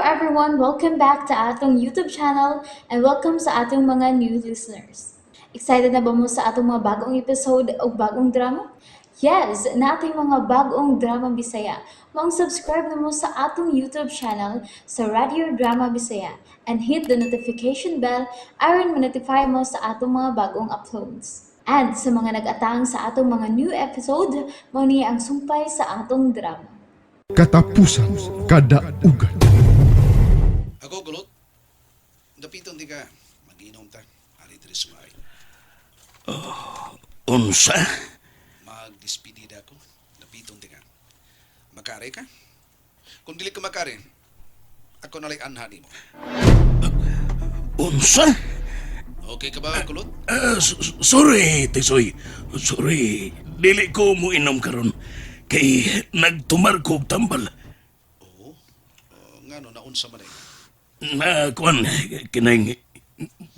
everyone! Welcome back to atong YouTube channel and welcome sa atong mga new listeners. Excited na ba mo sa atong mga bagong episode o bagong drama? Yes, nating mga bagong drama Bisaya. Maong subscribe na mo sa atong YouTube channel sa Radio Drama Bisaya and hit the notification bell aron ma-notify mo sa atong mga bagong uploads. And sa mga nag-atang sa atong mga new episode, mao ni ang sumpay sa atong drama. Katapusan Kadaugan. Ako, Kulot. Dapiton di ka. Mag-inom ta. Ari diri sa bahay. Unsa? Magdispedida ko. Dapiton di ka. Makari ka? Kung dili ka makari, ako nalay anha nimo. Unsa? Okay ka ba, Kulot? Sorry, Tisoy. Sorry. Dili ko mo inom karon. Kay nagtumar ko og tambal. Oo. Ngano, naunsa man eh. Na kuan kinang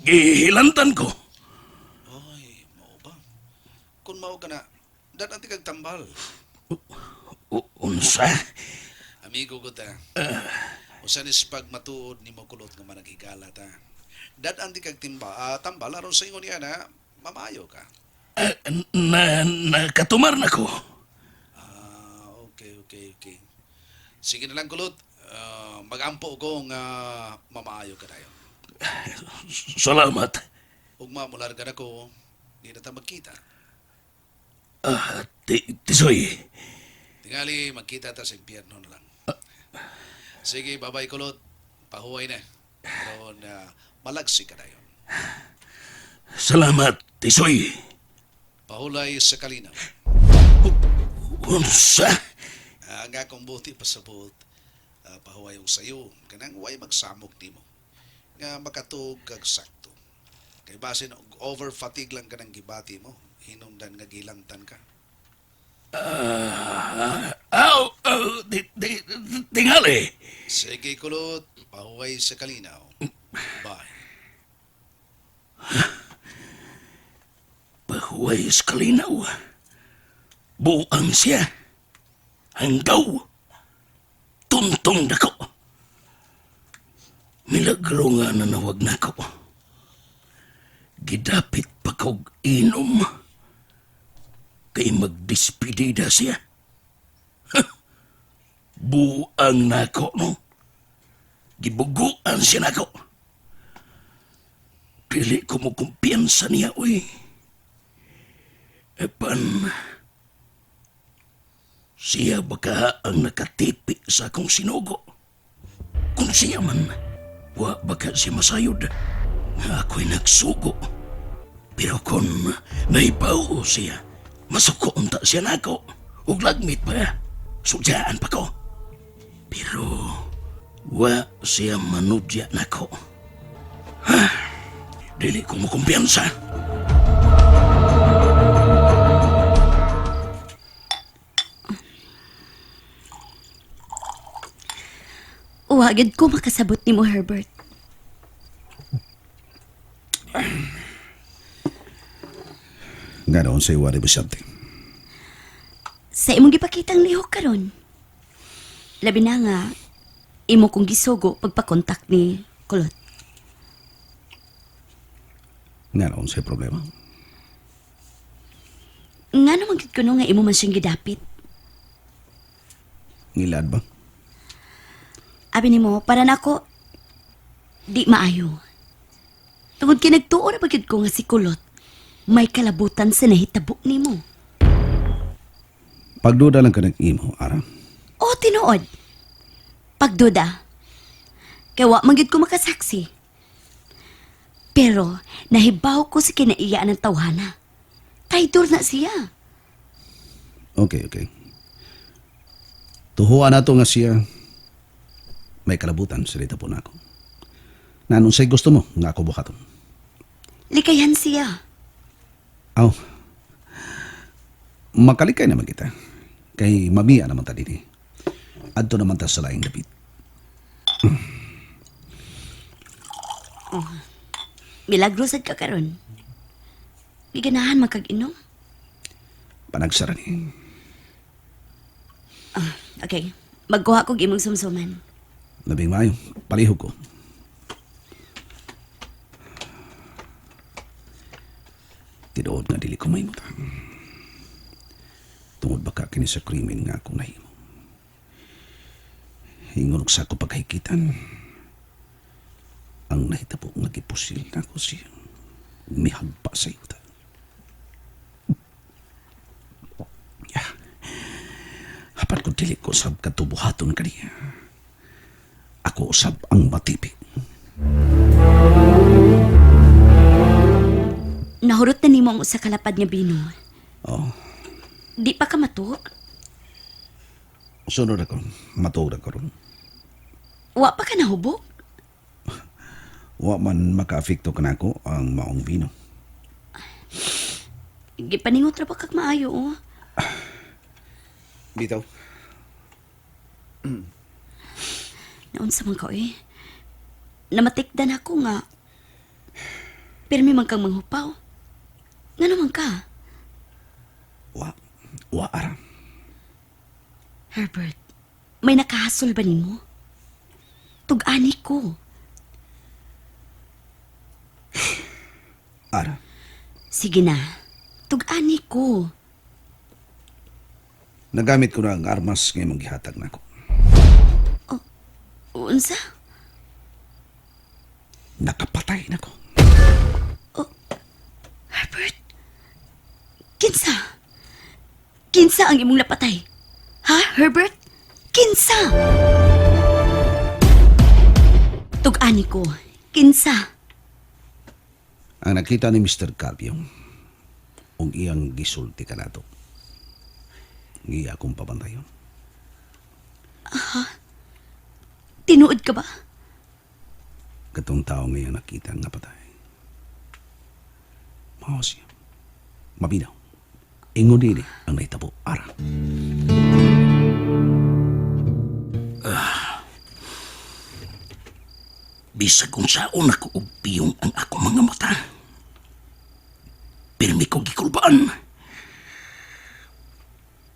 gihilantan ko. Ay, mao ba? Kung mao ka na, dad-an ti kag tambal. Unsa? Amigo ko ta. Usa ni sa pagmatuod nimo, Kulot, nga managhigala ta. Dad-an ti kag tambal aron sa ingon niya na mamayo ka. Ah, na nakatumar na ko. Ah, okay. Sige na lang, Kulot. Mag-ampo ko nga mamaayo ka dayon. Salamat. Ugma mularga na ko, di na ta magkita. Ah, Tisoy. Tingali, magkita ta sa impyerno na lang. Sige, bye-bye, Kulot. Pahuway na. Aron malagsi ka dayon. Salamat, Tisoy. Pahulay sa kalinaw. Unsa? Ang akong buti pasabot, pahuway og sayo. Kanang way magsamok nimo. Nga makatuog kag sakto. Kay basin og over fatigue lang kanang gibati mo. Hinungdan nga gilantan ka. Aw, aw, di, di, tingali. Sige, Kulot. Pahuway sa kalinaw. Bye. Pahuway sa kalinaw. Buang siya. Hanggaw. Tuntong dako. Milagro nga nanawag nako. Gidapit pa kog inom. Kay magdispedida siya. Buang nako, no? Gibuguan siya nako. Dili ko mo kumpiyansa niya, uy. Epan, siya baka ang nakatipi sa akong sinugo. Kung siya man, wa baka siya masayod. Nga ako'y nagsugo. Pero kung naibaw siya, masuko unta siya nako. Ug lagmit pa, sudyaan pa ko. Pero wa siya manudya nako. Ha? Dili ko mo kumpiyansa. Wa gyud ko makasabot nimo, Herbert. Nga naon sa iwari ba something? Sa imong gipakitang lihok karon. Labi na nga imo kong gisugo pagpakontak ni Kulot. Nga naon sa problema? Nga naman gid kuno nga imo man siyang gidapit. Ngilad ba? Abi nimo para nako di maayo. Tungod kay nagtuo ra ba gyud ko nga si Kulot may kalabutan sa nahitabo nimo. Pagduda lang ka nag-imo, Ara. O tinuod. Pagduda. Kay wa man gyud ko makasaksi. Pero nahibaw ko sa kinaiyaan ng tawhana. Traidor na siya. Okay. Tuhuan na to nga siya may kalabutan sa po na ako. Naanong sa'y gusto mo nga ako buhaton? Likayan siya. Aw, makalikay naman kita. Kay mamiya naman ta dinhi. Adto naman ta sa laing dapit. Milagro sad ka karon. Giganahan man kag inom. Panagsara ni. Okay, magkuha kog imong sumsuman. Labing maayo, palihog ko. Tinuod nga dili ko mahimutang. Tungod baka kini sa krimen nga akong nahimo. Ingon og sa ako pagkahikitan. Ang nahitabo nga gipusil nako siya. Mihagpa sa yuta. Yeah. Hapat ko dili ko sab katubuhaton kaniya. Ako usab ang matipi. Nahurot na nimo ang usa ka lapad nga bino. Oh, Di pa ka matuog? sunod ako. Matuog na karon. Wa pa ka nahubog? Wa man makaapekto kanako ang maong bino. Gipaningot ra ba kag maayo oh. Bitaw. Naunsa man ka eh. Namatikdan ako nga. Pirmi man kang manghupaw. Nga naman ka, Wa. Wa ara. Herbert. May nakahasol ba nimo? Tug-ani ko. Ara. Sige na. Tug-ani ko. Nagamit ko na ang armas nga imong gihatag nako. Unsa? Nakapatay nako. Herbert? Kinsa? Kinsa ang imong napatay? Ha, Herbert? Kinsa? Tug-ani ko. Kinsa? Ang nakita ni Mr. Carpio ug iyang gisulti kanato. Giya akong pabantayon. Tinuod ka ba? Katong tao nga iyang nakita nga patay. Mao siya. Mabinaw. Ingon dili ang nahitabo ara. Bisag kung saon ako og piyong ang ako mga mata. Pirmi ko gikulbaan.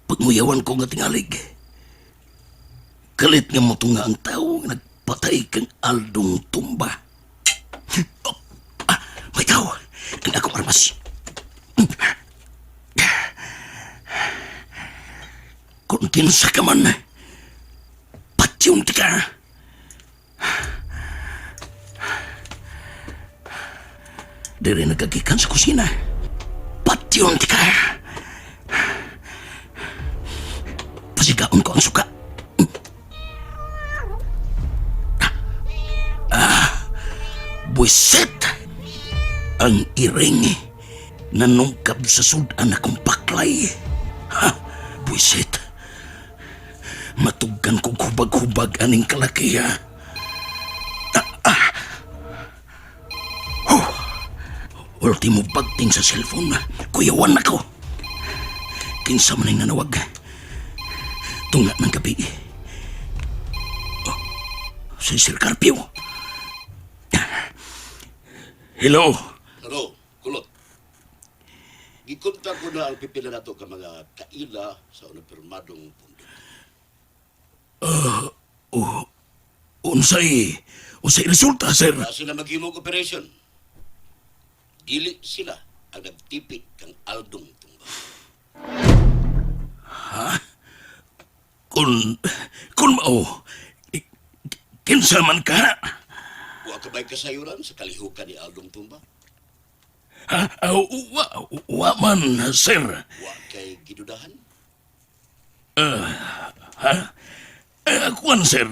Pagmuyawan ko nga tingalig. Kalit nga mo nga ang tao nga nagpatay kang Aldong Tumba. Oh, ah, may tao. Ang akong armas. Kung kinsa ka man, patyon ka. Diri nagagikan sa kusina. Patyon ka. Pasigaon ko ang suka. Ah, buwisit! Ang iring nanungkab sa sudan akong paklay. Ha, buwisit. Matugan kong hubag-hubag aning kalaki, ha. Ultimo bagting sa cellphone. Kuyawan ako. Kinsa man ang nanawag. Tunga ng gabi. Oh, si Sir Carpio. Hello. Hello, kulot. Gikontak ko na ang pipila nato ka mga kaila sa unipirmadong pundok. Unsay, unsay resulta, sir? Wa sila maghimog operation. Dili sila ang nagtipi kang Aldong Tumba. Kung mao, kinsa man ka? Wa ka ba'y kasayuran sa kalihukan ni Aldong Tumba? Ha? Ah, wa man, sir. Wa kay gidudahan? Kuan, sir.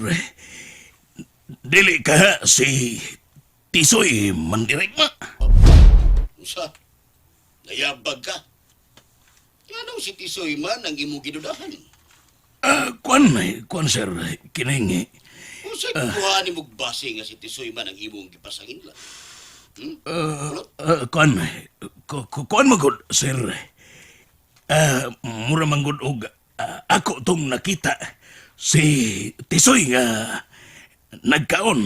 Dili ka si Tisoy mandirigma. Unsa? Nayabag ka? Nganong si Tisoy man ang imong gidudahan? Ah, kuan, kuan sir, kining Unsa kuha ni mong base nga si Tisoy man ang imong gipasanginlan? Hmm? Kulot? Kuan, kuan magod, sir. Ah, mura manggod og ako tong nakita si Tisoy nga nagkaon.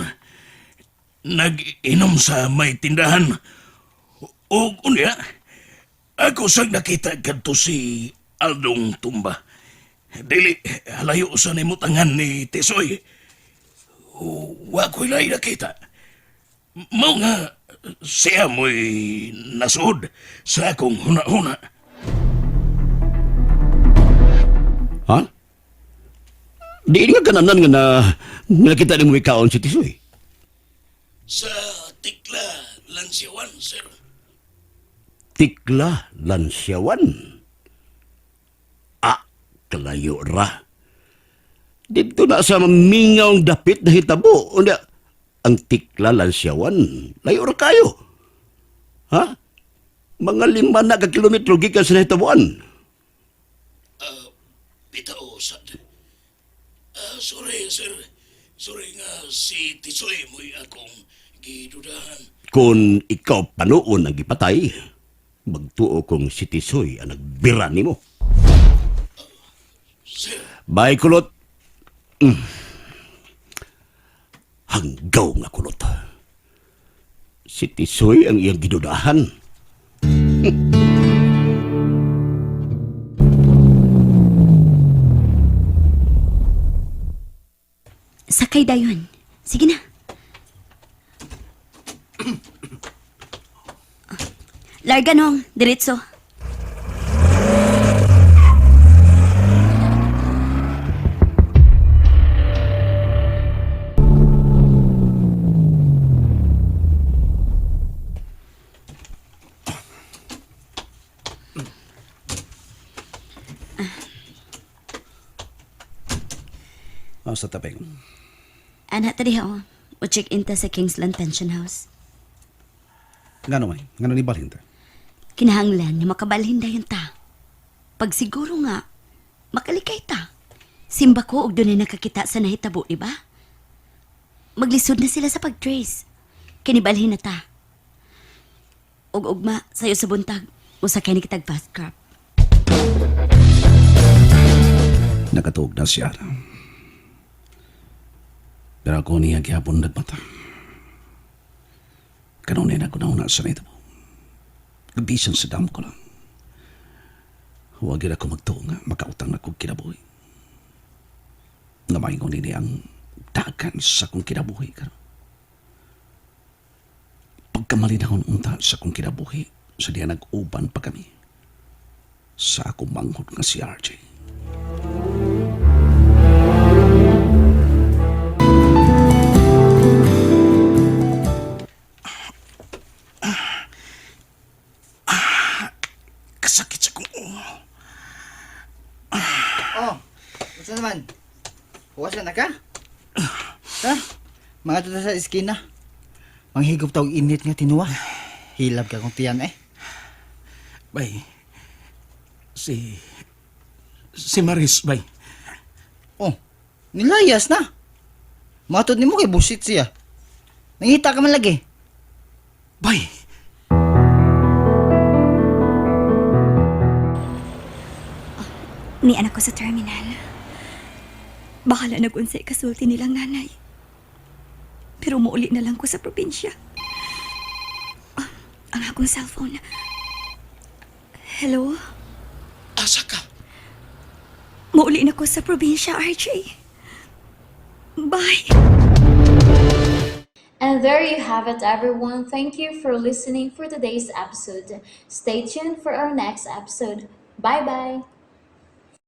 Nag-inom sa may tindahan. Og unya, ako sang nakita kadto si Aldong Tumba. Dili, halayo sa nimutangan ni Tisoy. Wa ko'y lain nakita. Mao nga, siya mo'y nasuod sa akong huna-huna. Ha? Di nga kananan nga na nakita ni mo ikaon si Tisoy. Sa Tikla, Lansiwan, sir. Tikla Lansyawan. Ah, kalayo ra. Dito na sa mamingaw dapit na hitabo. Unya, ang Tikla Lansyawan, layo ra kayo. Ha? Mga 5 na ka kilometro gikan sa nahitabuan. Bitaw, sad. Ah, sorry, sir. Sorry nga si Tisoy mo'y akong gidudahan. Kung ikaw panoon ang gipatay, magtuo kong si Tisoy ang nagbira nimo. Sir, Bye, kulot. Hanggaw nga kulot. Si Tisoy ang iyang gidudahan. Sakay dayon. Sige na. Larga nong, diretso. Ah, sa tabing. Ana ta diha oh. O check-in ta sa Kingsland Pension House. Ngano man? Ngano ni balhin ta? Kinahanglan nga makabalhin dayon ta. Pag siguro nga, makalikay ta. Simba ko og dunay nakakita sa nahitabo, di ba? Maglisod na sila sa pag-trace. Kinibalhin na ta. Og ugma, sayo sa buntag, usakay ni kitag fast crab. Nakatuog na siya. Pero ako niya gihapon nagmata. Kanunay na ko nauna sa nito. Bisan sa dam ko lang. Huwag ako magtuo nga, makautang na kong kinabuhi. Namain ko nini ang dagan sa kong kinabuhi. Karon. Pagkamalinahon unta sa kong kinabuhi, sa diya nag-uban pa kami. Sa akong manghod nga si RJ. Kasakit sa kong ulo. Oh, unsa naman? Huwas na ka? Ha? Mga tuta sa eskina. Manghigop ta og init nga tinuwa. Hilab ka kong tiyan eh. Bay, si... Si Maris, bay. Oh, nilayas na. Matod nimo kay busit siya. Nangita ka man lagi. Bay! Ni anak ko sa terminal. Bahala nag-unsay kasulti nilang nanay. Pero muuli na lang ko sa probinsya. Ah, ang akong cellphone. Hello? Asa ka? Muuli na ko sa probinsya, RJ. Bye! And there you have it, everyone. Thank you for listening for today's episode. Stay tuned for our next episode. Bye bye.